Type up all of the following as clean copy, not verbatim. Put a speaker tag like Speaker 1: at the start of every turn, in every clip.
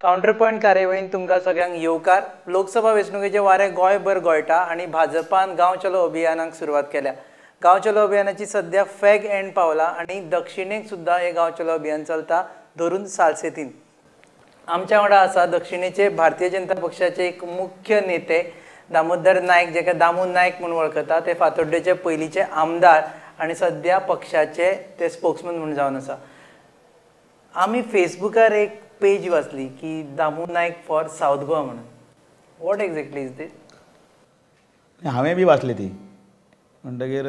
Speaker 1: Counterpoint कार्यावळीन तुमकां सगळ्यांक येवकार. लोकसभा वेंचणुकेचे वारें गोंयभर गोयटा आनी भाजपान गांव चलो अभियानाक सुरवात केल्या. गांव चलो अभियानाची सद्या फॅग एंड पावला आनी दक्षिणेक सुद्दां हें गांव चलो अभियान चलता धरून सालसेतीन. आमच्या वांगडा आसा दक्षिणेचे भारतीय जनता पक्षाचे एक मुख्य नेते दामोदर नायक, जेका दामू नायक म्हूण वळखता. ते फातोड्डेचे पयलींचे आमदार आनी सद्या पक्षाचे ते स्पोक्समॅन म्हूण जावन आसा. आमी फेसबुकार एक पेज वाचली की दामू नायक फॉर सावथ गोवा म्हणून. What exactly is this?
Speaker 2: हांवें बी वाचली ती. म्हणटगीर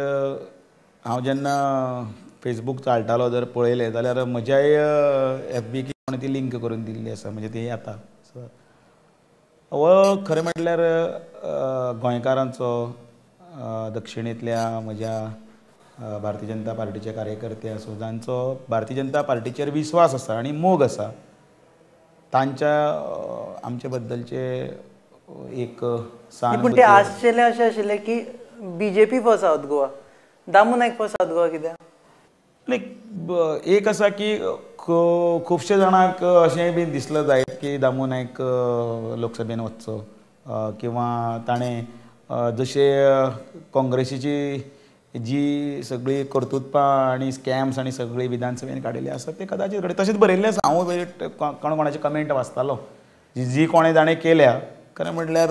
Speaker 2: हांव जेन्ना फेसबूक चाळटालो जर पळयलें जाल्यार म्हज्याय एफ बी कोणें ती लिंक करून दिल्ली आसा, म्हणजे ती येता. सो हो खरें म्हटल्यार गोंयकारांचो, दक्षिणेंतल्या म्हज्या भारतीय जनता पार्टीचे कार्यकर्ते आसूं, जांचो भारतीय जनता पार्टीचेर विस्वास आसा आनी मोग आसा, तांच्या आमचे बद्दलचे एक सहानुभूती.
Speaker 1: पूण ते आसचेले अशें आशिल्लें की BJP for South Goa, Damu Naik for South Goa कित्याक?
Speaker 2: नाही, एक आसा की खुबशे जाणांक अशें बी दिसलें जायत की दामू नायक लोकसभेन वचचो किंवा ताणें जशें काँग्रेसीची जी सगळी कर्तुत्वां आनी स्कॅम्स आनी सगळी विधानसभेन काडिल्ली आसा ते कदाचित घडये तशेंच बरयल्लें आसा. हांव कोण कोणाचे कमेंट वाचतालो जी कोणें ताणें केल्या, खरें म्हटल्यार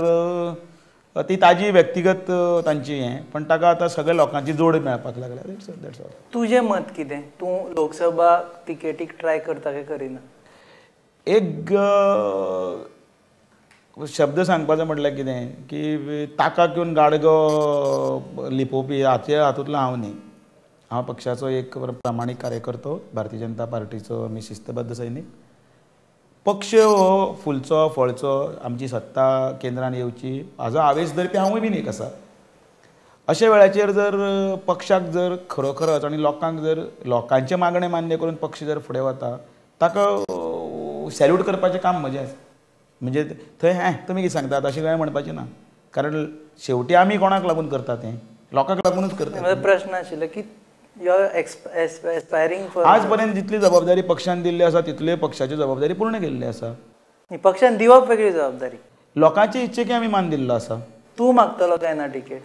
Speaker 2: ती ताजी व्यक्तिगत तांची हें, पण ताका आतां सगळ्या लोकांची जोड मेळपाक लागल्या. That's all.
Speaker 1: तुजें मत कितें? तूं लोकसभा तिकेटीक ट्राय करता काय करिना?
Speaker 2: एक शब्द सांगपाचो म्हटल्यार कितें की ताका घेवन गाडगो लिपोवपी हाचे हातूंतलो हांव न्ही. हांव पक्षाचो एक प्रामाणीक कार्यकर्तो, भारतीय जनता पार्टीचो आमी शिस्तबद्ध सैनीक. पक्ष हो फुलचो फळचो, आमची सत्ता केंद्रान येवची हाजो आवेश धरपी हांवूय बीन एक आसा. अशा वेळाचेर जर पक्षाक जर खरोखरच आनी लोकांक जर लोकांचें मागणें मान्य करून पक्ष जर फुडें वता ताका सॅल्यूट करपाचें काम म्हजें आसा. म्हणजे थंय हें तुमी कितें सांगतात अशें कांय म्हणपाचें ना, कारण शेवटी आमी कोणाक लागून करता तें लोकांक लागूनच करता.
Speaker 1: म्हजो प्रश्न आशिल्लो की
Speaker 2: आज पर्यंत जितली जबाबदारी पक्षान दिल्ली आसा तितली पक्षाची जबाबदारी पूर्ण केल्ली आसा.
Speaker 1: पक्षान दिवप वेगळी जबाबदारी,
Speaker 2: लोकांची इच्छेक आमी मान दिल्लो आसा.
Speaker 1: तूं मागतलो काय ना तिकेट?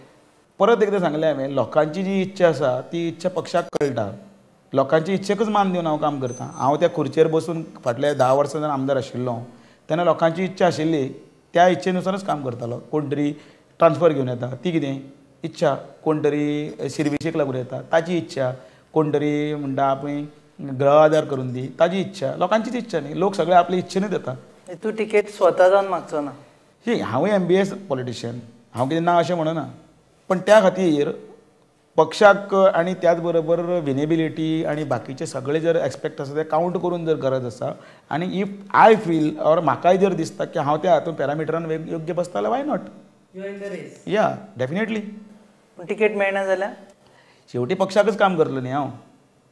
Speaker 2: परत एकदां सांगलें हांवें, लोकांची जी इच्छा आसा ती इच्छा पक्षाक कळटा. लोकांची इच्छेकच मान दिवन हांव काम करता. हांव त्या खुर्चेर बसून फाटल्या 10 वर्सां जर आमदार आशिल्लो तेन्ना लोकांची इच्छा आशिल्ली त्या इच्छेनुसारच काम करतालो. कोण तरी ट्रान्सफर घेवन येता ती कितें इच्छा, कोण तरी शिर्विसेक लागून येता ताची इच्छा, कोण तरी म्हणटा आपली गृह आदार करून दी ताजी इच्छा. लोकांचीच इच्छा न्ही, लोक सगळे आपले इच्छेनूच येता.
Speaker 1: तूं तिकेट स्वता जावन मागचो ना?
Speaker 2: ही हांवूय एमबीएस पॉलिटिशियन, हांव कितें ना अशें म्हणना, पण त्या खातीर पक्षाक आनी त्याच बरोबर विनेबिलिटी आनी बाकीचे सगळे जर एस्पेक्ट आसा ते कावंट करून जर गरज आसा आनी if I feel or म्हाकाय जर दिसता की हांव त्या हातूंत पॅरामिटरान योग्य बसता जाल्यार why not?
Speaker 1: You are in the race.
Speaker 2: Yeah definitely.
Speaker 1: पूण तिकेट मेळना जाल्यार
Speaker 2: शेवटी पक्षाकच काम करतलो न्ही हांव.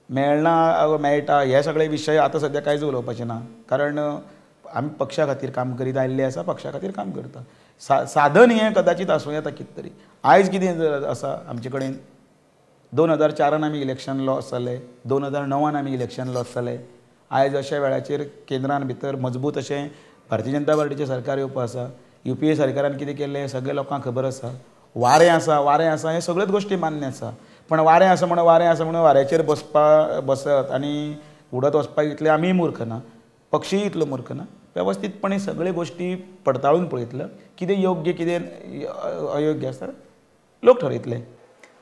Speaker 2: मेळना मेळटा हे सगळे विशय आतां सद्या कांयच उलोवपाचें ना, कारण आमी पक्षा खातीर काम करीत आयिल्ले आसा, पक्षा खातीर काम करता. साधन हें कदाचित आसूं येता कितें तरी. आयज कितें जर आसा आमचे कडेन, 2004 आमी इलेक्शन लॉस जाले, 2009 आमी इलेक्शन लॉस जाले. आयज अशा वेळाचेर केंद्रान भितर मजबूत अशें भारतीय जनता पार्टीचें सरकार येवपा आसा. UPA सरकारान कितें केल्लें हें सगळें लोकांक खबर आसा. वारें आसा, वारें आसा, हें सगळ्योच गोश्टी मान्य आसा, पण वारें आसा म्हणून वारें आसा म्हणून वाऱ्याचेर बसत आनी उडत वचपाक इतले आमीय मूर्ख ना, पक्षीय इतलो मूर्ख ना. वेवस्थीतपणे सगळ्यो गोश्टी पडताळून पळयतलो, कितें योग्य कितें अयोग्य आसा लोक ठरयतले.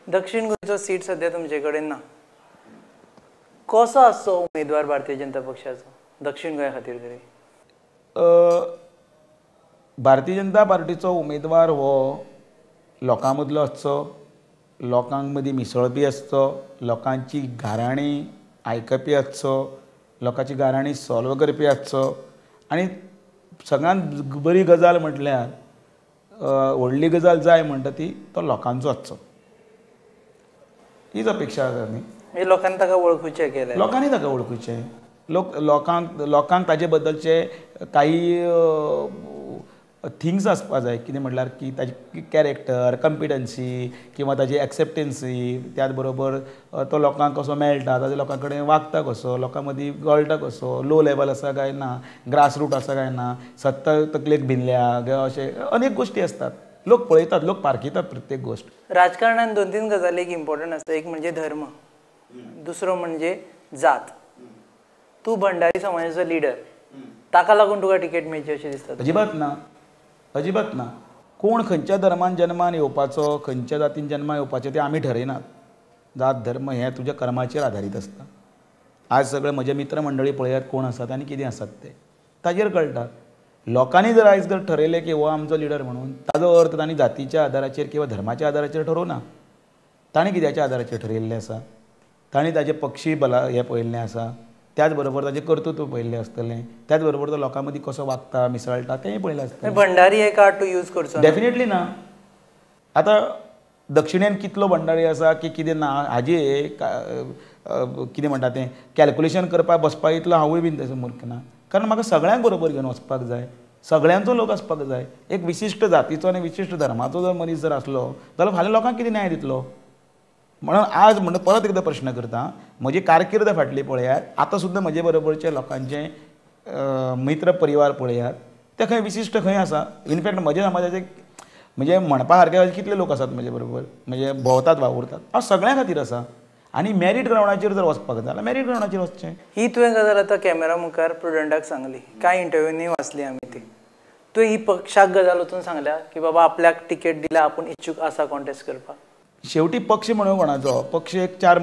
Speaker 1: दक्षिण गोंयचो सीट सद्या तुमचे कडेन ना, कसो आसचो उमेदवार भारतीय जनता पक्षाचो दक्षिण गोंया खातीर तरी?
Speaker 2: भारतीय जनता पार्टीचो उमेदवार हो लोकां मदलो आसचो, लोकांक मदीं मिसळपी आसचो, लोकांची गाराणी आयकपी आसचो, लोकांची गाराणी सॉल्व करपी आसचो. आनी सगळ्यांत बरी गजाल म्हटल्यार व्हडली गजाल जाय म्हणटा ती तो लोकांचो आसचो, हीच अपेक्षा आसा न्ही.
Speaker 1: लोकांनी ताका वळखुचें केलें,
Speaker 2: लोकांनी ताका वळखुचें, लोक लोकांक लोकांक ताजे बद्दलचे काही थिंग्स आसपा जाय. कितें म्हटल्यार की ताजी कॅरेक्टर, कॉम्पिटन्सी किंवा ताजी एक्सेप्टन्सी, त्याच बरोबर तो लोकांक कसो मेळटा, ताजो लोकां कडेन वागता कसो, लोकां मदीं गळटा कसो, लो लेवल आसा काय ना, ग्रासरूट आसा काय ना, सत्ता तकलेक भिनल्या अशें अनेक गोश्टी आसतात. लोक पळयतात, लोक पारखितात प्रत्येक गोश्ट.
Speaker 1: राजकारणान दोन तीन गजाली एक इम्पॉर्टंट आसता. एक म्हणजे धर्म, दुसरो म्हणजे जात. तूं भंडारी समाजाचो लिडर, ताका लागून तुका तिकेट मेळची अशें दिसता?
Speaker 2: अजिबात ना, अजिबात ना. कोण खंयच्या धर्मान जन्मान येवपाचो, खंयच्या जातीन जन्मान येवपाचें तें आमी ठरयनात. जात धर्म हें तुज्या कर्माचेर आदारीत आसता. आज सगळे म्हजे मित्र मंडळी पळयात कोण आसात आनी कितें आसात ते, ताजेर कळटा. लोकांनी जर आयज जर ठरयलें की हो आमचो लिडर म्हणून, ताजो अर्थ तांणी जातीच्या आदाराचेर किंवा धर्माच्या आदाराचेर ठरोवना. तांणी कित्याच्या आदाराचेर ठरयिल्लें आसा? तांणी ताजें पक्षी बला हें पळयल्लें आसा, त्याच बरोबर ताजें कर्तृत्व पळयल्लें आसतलें, त्याच बरोबर तो लोकां मदीं कसो वागता, मिसळटा तेंय पळयलें आसतलें.
Speaker 1: भंडारी हे कार्ड तूं यूज करचो?
Speaker 2: डेफिनेटली ना. आतां दक्षिणेन कितलो भंडारी आसा की कितें ना हाजी कितें म्हणटा तें कॅल्कुलेशन करपाक बसपा इतलो हांवूय बीन तसो मूर्ख ना. कारण म्हाका सगळ्यांक बरोबर घेवन वचपाक जाय, सगळ्यांचो लोक आसपाक जाय. एक विशिश्ट जातीचो आनी विशिश्ट धर्माचो जर मनीस जर आसलो जाल्यार फाल्यां लोकांक कितें न्याय दितलो? म्हणून आज म्हणून परत एकदां प्रश्न करता, म्हजी कारकीर्द फाटली पळयात, आतां सुद्दां म्हजे बरोबरचे लोकांचे मित्र परिवार पळयात, ते खंय विशिश्ट खंय आसा. इनफॅक्ट म्हज्या समाजाचे म्हणजे म्हणपा सारके कितले लोक आसात म्हजे बरोबर, म्हणजे भोंवतात वावुरतात. हांव सगळ्यां खातीर आसा. आनी मॅरीट ग्रावंडाचेर जर वचपाक जाय जाल्यार मॅरीट ग्रावंडाचेर वचचें.
Speaker 1: ही तुवें गजाल आतां कॅमेरा मुखार प्रुडंटाक सांगली, कांय इंटरव्यूनी वाचली आमी ती. तुवें ही पक्षाक गजाल वचून सांगल्या की बाबा आपल्याक तिकेट दिल्या, आपूण इच्छूक आसा कॉन्टेस्ट करपाक?
Speaker 2: शेवटी पक्ष म्हणून कोणाचो पक्ष एक चार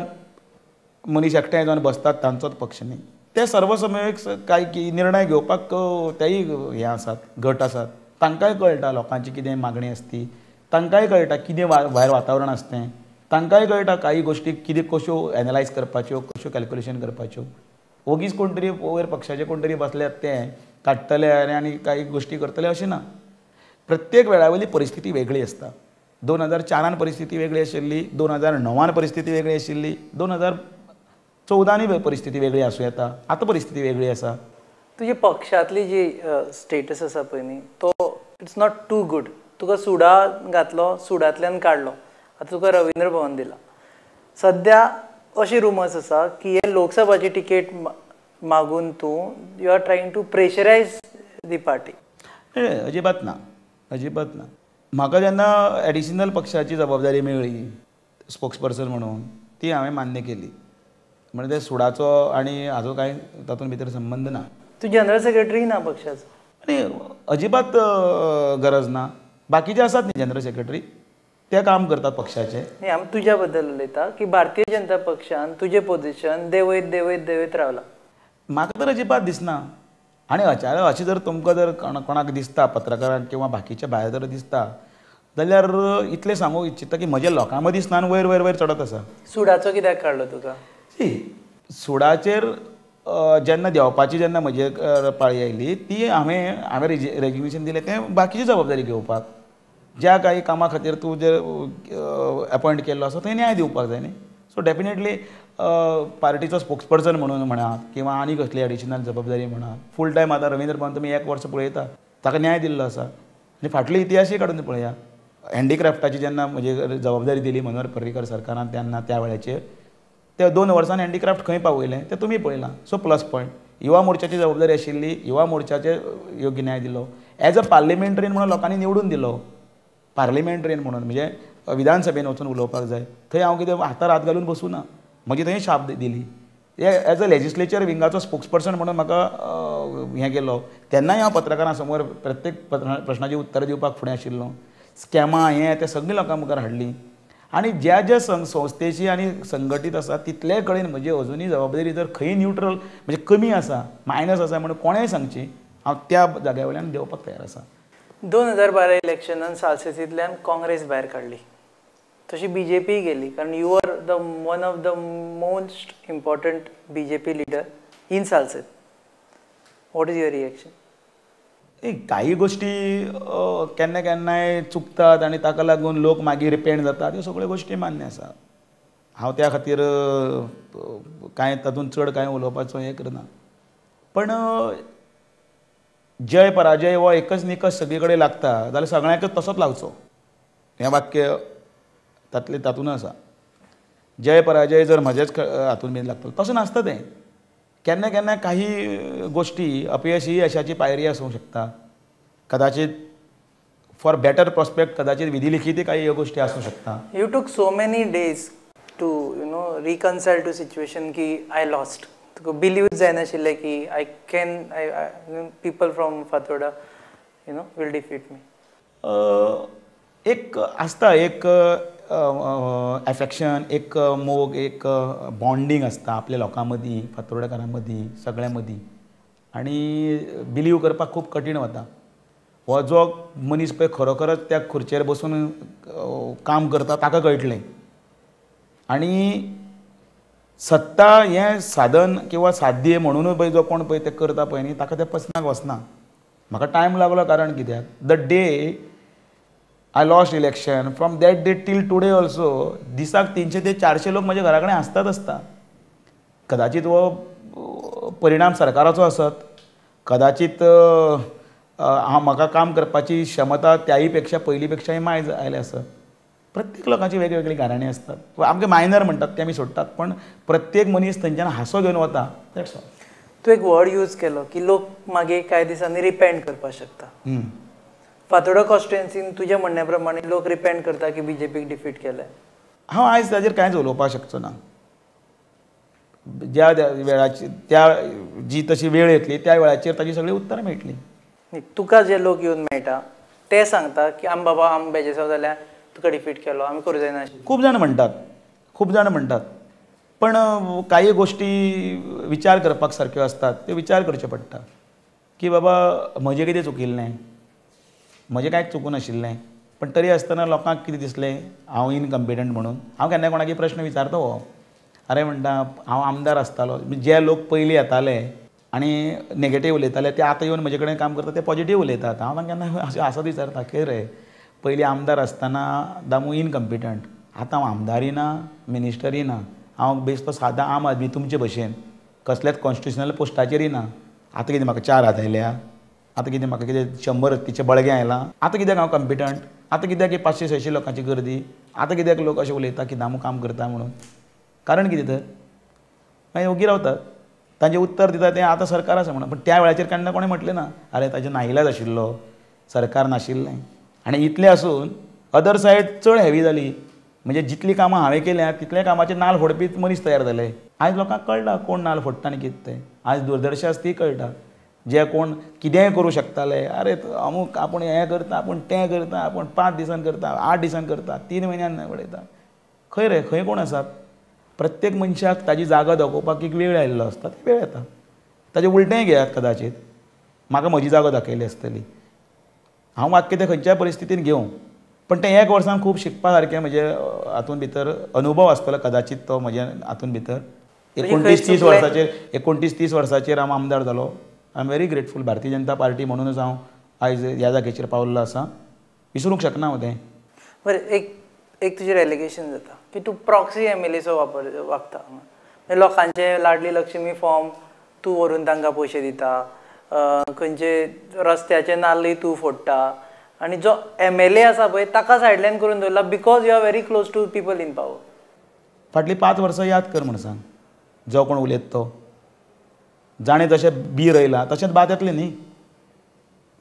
Speaker 2: मनीस एकठांय जावन बसतात तांचोच पक्ष न्ही. ते सर्वसमावेक कांय की निर्णय घेवपाक तेय हे आसात, गट आसात. तांकांय कळटा लोकांची कितें मागणी आसती, तांकांय कळटा कितें भायर वातावरण आसता तें, तांकांय कळटा काही गोश्टी कितें कश्यो एनलायज करपाच्यो, कश्यो कॅल्क्युलेशन करपाच्यो. ओगीच कोण तरी वयर पक्षाचे कोण तरी बसल्यात ते काडटले आनी काही गोश्टी करतले अशें ना. प्रत्येक वेळा वयली परिस्थिती वेगळी आसता. 2004 परिस्थिती वेगळी आशिल्ली, 2009 परिस्थिती वेगळी आशिल्ली, 2014 परिस्थिती वेगळी आसूं येता, आतां परिस्थिती वेगळी आसा.
Speaker 1: तुजी पक्षांतली जी स्टेटस आसा पळय न्ही, तो it's not too good. तुका सुडा घातलो, सुडांतल्यान काडलो, आतां तुका रविंद्र भवन दिला. सद्या अशी रुमर्स आसा की हे लोकसभाची तिकेट मागून तूं you are trying to pressurise the party.
Speaker 2: अजिबात ना, अजिबात ना. म्हाका जेन्ना एडिशनल पक्षाची जबाबदारी मेळ्ळी स्पोक्सपर्सन म्हणून, ती हांवें मान्य केली. म्हणजे सुडाचो आनी हाजो कांय तातूंत भितर संबंद ना.
Speaker 1: तूं जनरल सेक्रेटरी ना पक्षाचो?
Speaker 2: आनी अजिबात गरज ना. बाकीचे आसात न्ही जनरल सेक्रेटरी, ते काम करतात पक्षाचे.
Speaker 1: न्ही, आमी तुज्या बद्दल उलयता की भारतीय जनता पक्षान तुजें पोजिशन देंवयत देंवयत देंवयत रावला.
Speaker 2: म्हाका तर अजिबात दिसना. आनी अचानक अशें जर तुमकां जर कोणाक दिसता, पत्रकारांक किंवा बाकीच्या भायर जर दिसता जाल्यार इतलें सांगूंक इच्छिता की म्हज्या लोकां मदीं स्नान वयर वयर वयर चडत आसा.
Speaker 1: सुडाचो कित्याक काडलो तुका?
Speaker 2: सी, सुडाचेर जेन्ना देंवपाची जेन्ना म्हजेर पाळी आयली ती हांवें रेजिग्नेशन दिलें तें बाकीची जबाबदारी घेवपाक. ज्या काही कामा खातीर तूं जे अपॉयंट केल्लो आसा थंय न्याय दिवपाक जाय न्ही. सो डेफिनेटली पार्टीचो स्पोक्सपर्सन म्हणून म्हणात किंवा आनी कसली एडिशनल जबाबदारी म्हणात, फूल टायम आतां रविंद्र भवन तुमी एक वर्स पळयता, ताका न्याय दिल्लो आसा. आनी फाटली इतिहासूय काडून पळया. हँडीक्राफ्टाची जेन्ना म्हजी जबाबदारी दिली मनोहर पर्रीकर सरकारान तेन्ना त्या वेळाचेर त्या 2 वर्सान हँडीक्राफ्ट खंय पावयलें तें तुमी पळयलां. So plus point. युवा मोर्चाची जबाबदारी आशिल्ली, युवा मोर्चाचे योग्य न्याय दिलो. एज अ पार्लिमेंटरीन म्हणून लोकांनी निवडून दिलो. पार्लिमेंटरीन म्हणून म्हणजे विधानसभेन वचून उलोवपाक जाय, थंय हांव कितें हातार हात घालून बसूं ना, म्हजी थंय शाप दिली. एज अ लेजिस्लेचर विंगाचो स्पोक्सपर्सन म्हणून म्हाका हें केलो, तेन्नाय हांव पत्रकारां समोर प्रत्येक प्रश्नाची उत्तरां दिवपाक फुडें आशिल्लो. स्कॅमां हें तें सगळीं लोकां मुखार हाडलीं. आनी ज्या ज्या संस्थेची आनी संघटीत आसा तितले कडेन म्हजी अजुनूय जबाबदारी जर खंय न्युट्रल म्हणजे कमी आसा, मायनस आसा म्हणून कोणेंय सांगची, हांव त्या जाग्या वयल्यान देंवपाक तयार आसा.
Speaker 1: 2012 इलेक्शनान सालसेतींतल्यान काँग्रेस भायर काडली, तशी बी जे पी गेली, कारण you are the one of the most important B J P leader in Salcete. What is your reaction?
Speaker 2: काही गोष्टी केन्ना केन्नाय चुकतात आनी ताका लागून लोक मागीर रिपेंड जातात, ह्यो सगळ्यो गोश्टी मान्य आसा. हांव त्या खातीर कांय तातूंत चड कांय उलोवपाचो हें करना. पण जय पराजय हो एकच निकश सगळे कडेन लागता जाल्यार सगळ्यांकच तसोच लावचो हें वाक्य तातलें तातूंत आसा. जय पराजय जर म्हजेच हातून बीन लागतलो तशें नासता तें. केन्ना केन्ना काही गोश्टी अपयश ही यशाची पायरी आसूंक शकता. कदाचित फॉर बेटर प्रोस्पेक्ट कदाचित विधिलिखितय काही ह्यो गोश्टी आसूंक शकता.
Speaker 1: You took so many days to you know reconcile to situation की I lost. तुका बिलीव जायनाशिल्लें की I can I people from Fatorda you know will defeat me.
Speaker 2: एक आसता एक एफेक्शन, एक मोग, एक बॉन्डींग आसता आपल्या लोकां मदीं, फातोर्डेकारां मदीं, सगळ्यां मदीं, आनी बिलीव करपाक खूब कठीण वता. हो जो मनीस पळय खरोखरच त्या खुर्चेर बसून काम करता ताका कळटलें. आनी सत्ता हें साधन किंवा साध्य म्हणूनय पळय जो कोण पळय तें करता पळय न्ही ताका तें पचनाक वचना. म्हाका टायम लागलो कारण कित्याक the day I lost election from that day till today also दिसाक 300 ते 400 लोक म्हज्या घरा कडेन आसतात आसता. कदाचित हो परिणाम सरकाराचो आसत, कदाचित हांव म्हाका काम करपाची क्षमता त्याही पेक्षा पयलीं पेक्षाय मायज आयलें आसत. प्रत्येक लोकांची वेगवेगळी गाराणी आसतात. आमचे मायनर म्हणटात ते आमी सोडटात, पण प्रत्येक मनीस थंयच्यान हांसो घेवन वता. That's all.
Speaker 1: तूं एक वर्ड यूज केलो की लोक मागीर कांय दिसांनी रिपेंट करपाक शकता. फातोर्डा कॉन्स्टिट्युएन्सीन तुज्या म्हणण्या प्रमाणे लोक रिपेंट करता की बीजेपीक डिफीट केलें.
Speaker 2: हांव आयज ताजेर कांयच उलोवपाक शकचो ना. ज्या वेळाची त्या जी तशी वेळ येतली त्या वेळाचेर ताजी सगळीं उत्तरां मेळटलीं.
Speaker 1: तुका जे लोक येवन मेळटा ते सांगता की आम बाबा आम बेजेसांव जाल्यार तुका डिफीट केलो, आमी करूं जायना.
Speaker 2: खूब जाण म्हणटात, खूब जाण म्हणटात, पण काही गोश्टी विचार करपाक सारक्यो आसतात, त्यो विचार करचे पडटा की बाबा म्हजें कितें चुकिल्लें, म्हजें कांयच चुकूं नाशिल्लें, पण तरी आसतना लोकांक कितें दिसलें हांव इनकम्पिटंट म्हणून. हांव केन्ना कोणाक प्रश्न विचारता हो, अरे म्हणटा हांव आमदार आसतालो, जे लोक पयलीं येताले आनी नेगेटीव उलयताले ते आतां येवन म्हजे कडेन काम करता ते पॉजिटीव उलयतात. हांव तांकां केन्ना अशें आसत विचारता की रे पयलीं आमदार आसतना दामू इनकम्पिटंट, आतां हांव आमदारय ना मिनिस्टरय ना, हांव बेश्टो सादा आम आदमी तुमचे भशेन, कसल्याच कॉन्स्टिट्युशनल पोस्टाचेरय ना. आतां कितें म्हाका 4 हात आयल्या, आतां कितें म्हाका कितें 100 हत्तीचें बळगें आयलां, आतां कित्याक हांव कम्पिटंट, आतां कित्याक ही 500-600 लोकांची गर्दी, आतां कित्याक लोक अशें उलयता की दामू काम करता म्हणून, कारण कितें तर मागीर ओगी रावतात. तांचें उत्तर दिता तें आतां सरकार आसा म्हणून, पण त्या वेळाचेर केन्ना कोणें म्हटलें ना अरे ताजें नाइलाज आशिल्लो, सरकार नाशिल्लें. आनी इतलें आसून अदर सायड चड हेवी जाली, म्हणजे जितलीं कामां हांवें केल्या तितल्या कामाचेर नाल फोडपी मनीस तयार जाले. आयज लोकांक कळटा कोण नाल फोडटा आनी कितें तें. आयज दूरदर्शन आसा ती कळटा जे कोण कितेंय करूं शकताले, अरे अमूक आपूण हें करता, आपूण तें करता, आपूण 5 दिसान करता, 8 दिसान करता, 3 म्हयन्यान उडयता. खंय रे खंय कोण आसात? प्रत्येक मनशाक ताजी जागा दाखोवपाक एक वेळ आयिल्लो आसता, ती वेळ येता. ताजें उलटेंय घेयात, कदाचित म्हाका म्हजी जागो दाखयली आसतली, हांव वाक्य तें खंयच्याय परिस्थितीन घेवं, पण तें एक वर्सान खूब शिकपा सारकें म्हजे हातूंत भितर अनुभव आसतलो कदाचित तो म्हज्या हातूंत भितर. 29-30 वर्साचेर 29-30 वर्साचेर हांव आमदार जालो. I am very grateful Bharatiya Janata Party म्हणूनच हांव आयज ह्या जाग्याचेर पावल्लो आसा, विसरूंक शकना हांव तें.
Speaker 1: बरें, एक एक तुजेर एलिगेशन जाता की तूं प्रॉक्सी एमएलएचो वापर वागता, म्हणजे लोकांचे लाडली लक्ष्मी फॉर्म तूं व्हरून तांकां पयशे दिता, खंयचे रस्त्याचे नाल्लय तूं फोडटा, आनी जो एमएलए आसा पळय ताका सायडलायन करून दवरला because you are very close to people in power.
Speaker 2: फाटलीं 5 वर्सां याद कर म्हण सांग, जो कोण उलयता तो जाणें जशें बी रयलां तशेंच बाद येतलें न्ही.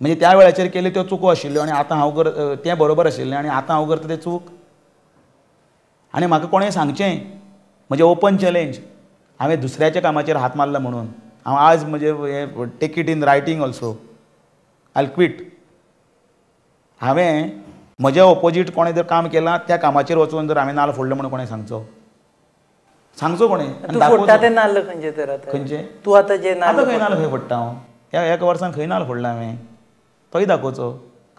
Speaker 2: म्हणजे त्या वेळाचेर केल्यो त्यो चुको आशिल्ल्यो आनी आतां हांव कर तें बरोबर आशिल्लें आनी आतां हांव करता तें चूक. आनी म्हाका कोणें सांगचें म्हजें ओपन चॅलेंज, हांवें दुसऱ्याच्या कामाचेर हात मारला म्हणून हांव आज म्हजें हें take it in writing also, I quit. हांवें म्हज्या ओपोजीट कोणें जर काम केलां त्या कामाचेर वचून जर हांवें नाल्ल फोडलो म्हणून कोणें सांगचो, सांगचो कोणें?
Speaker 1: तूं फोडटा तें नाल्ल खंयचें तर आतां?
Speaker 2: खंयचें?
Speaker 1: तूं आतां जें नाल्ल
Speaker 2: आतां खंय नाल्ल खंय फोडटा हांव? ह्या एका वर्सान खंय नाल्ल फोडला हांवें? तोय दाखोवचो,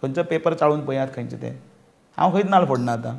Speaker 2: खंयचो पेपर चाळून पळयात खंयचें तें. हांव खंयच नाल्ल फोडना आतां.